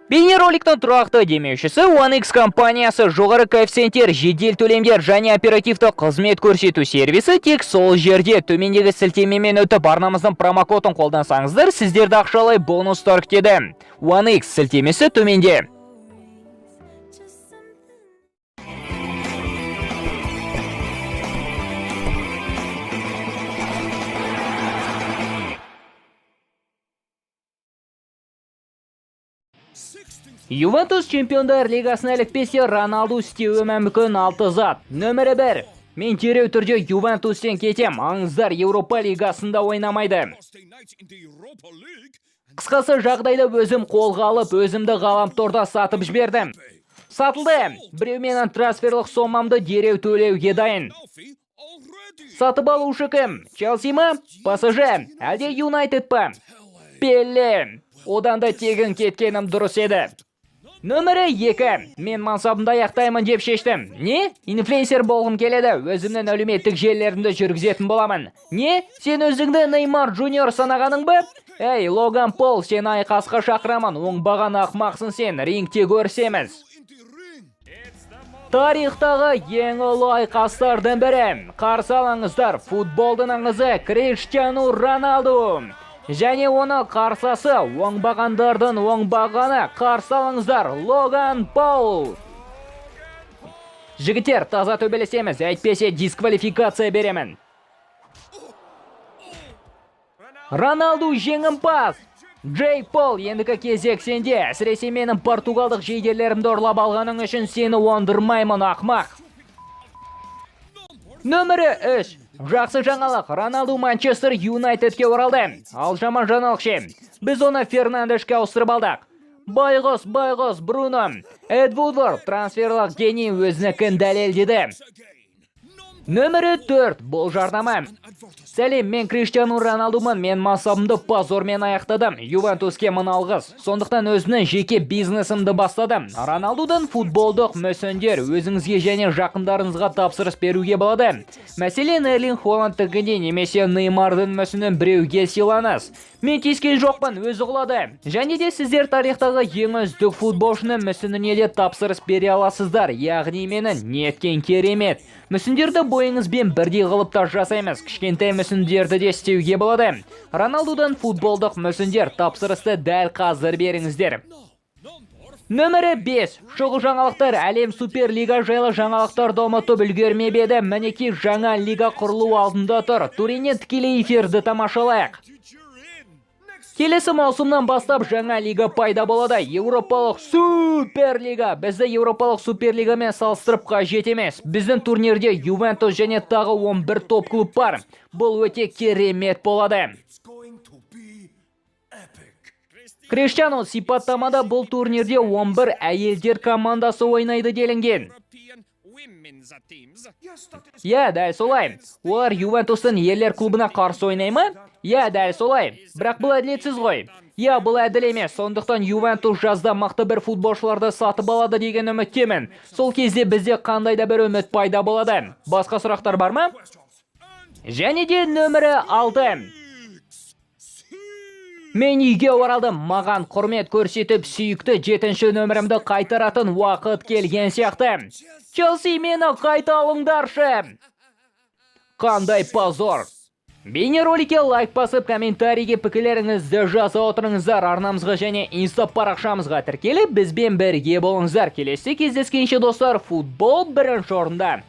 Бейнероликтің тұрақты демеушісі OneX компаниясы. Жоғары коэффициенттер, жедел төлемдер және оперативті қызмет көрсету сервисі тек сол жерде. Төмендегі сілтемемен өтіп, арнамыздың промокодын қолдансаңыздар, сіздерді ақшалай бонустар күтеді. OneX сілтемесі төменде. Just something. Ювентус Чемпиондар лигасына ілікпесе, Роналду істеуі мүмкін алты зат. Нөмірі 1. Мен дереу түрде Ювентустен кетем. Аңыздар Еуропа лигасында ойнамайды. Қысқасы, жағдайды өзім қолға алып, өзімді ғаламторда сатып жібердім. Сатылды. Біреу менің трансферлік сомамды дереу төлеуге дайын. Сатып алушы кім? Челси ма? ПСЖ? Әлде Юнайтед па? Пелле. Одан да тегін кеткенім дұрыс еді. Нөмірі 2. Мен мансабымды аяқтаймын деп шештім. Не? Инфлюенсер болғым келеді. Өзімнің әлеуметтік желілерімді жүргізетін боламын. Не? Сен өзіңді Неймар Джуниор санағаның ба? Ей, Логан Пол, сені айқасқа шақырамын. Оңбаған ақмақсың сен. Рингте көрісеміз. Тарихтағы ең ұлы айқастардың бірі. Қарсы алыңыздар, футболдың аңызы Криштиану Роналду. Және оны қарсыласы, оңбағандардың оңбағаны, қарсы алыңыздар, Логан Пол. Жігіттер, таза төбелесеміз, әйтпесе дисквалификация беремін. Роналду жеңімпаз. Джейк Пол, ендігі кезек сенде. Әсіресе менің португалдық жейделерімді ұрлап алғаның үшін сені ондырмаймын, ақмақ. Нөмірі 3. Жақсы жаңалық, Роналду Манчестер Юнайтедке оралды. Ал жаман жаңалық ше? Біз оны Фернандешке ауыстырып алдық. Байғұс, байғұс, Бруно. Эд Вудворд, трансферлік гений, өзінікін дәлелдеді. Нөмірі 4. Бұл жарнама. Сәлем, мен Криштиану Роналдумын. Мен мансабымды позормен аяқтадым. Ювентуске мың алғыс. Сондықтан өзімнің жеке бизнесімді бастадым. Роналдудан футболдық мүсіндер өзіңізге және жақындарыңызға тапсырыс беруге болады. Мәселен, Эрлинг Холландтікіндей немесе Неймардың мүсінін біреуге сыйлаңыз. Мен тиіскен жоқпын, өзі құлады. Және де сіздер тарихтағы ең үздік футболшының мүсініне де тапсырыс бере аласыздар. Яғни менің. Неткен керемет. Мүсіндерді бойыңызбен бірдей қылып та жасаймыз. Кішкентай мүсіндерді де істеуге болады. Роналдудан футболдық мүсіндер, тапсырысты дәл қазір беріңіздер. Нөмірі 5. Шұғыл жаңалықтар. Әлем Суперлига жайлы жаңалықтарды ұмытып үлгермеп еді. Мінекей, жаңа лига құрылу алдында тұр. Туриннен тікелей эфирді тамашалайық. Келесі маусымнан бастап жаңа лига пайда болады. Еуропалық Суперлига. Бізді Еуропалық Суперлигамен салыстырып қажет емес. Біздің турнирде Ювентус және тағы 11 топ клуб бар. Бұл өте керемет болады. Криштиану, сипаттамада бұл турнирде 11 әйелдер командасы ойнайды делінген. Иә, дәл солай. Олар Ювентустың ерлер клубына қарсы ойнай ма? Иә, дәл солай. Бірақ бұл әділетсіз ғой. Иә, бұл әділ емес. Сондықтан Ювентус жазда мықты бір футболшыларды сатып алады деген үміттемін. Сол кезде бізде қандай да бір үміт пайда болады. Басқа сұрақтар бар ма? Және де нөмірі 6. Мен үйге оралдым. Маған құрмет көрсетіп, сүйікті жетінші нөмірімді қайтаратын уақыт келген сияқты. Челси, мені қайта алыңдаршы. Қандай позор. Бейнероликке лайк басып, комментарийге пікірлеріңізді жаза отырыңыздар. Арнамызға және инста парақшамызға тіркеліп, бізбен бірге болыңыздар. Келесі кездескенше, достар, футбол бірінші орында.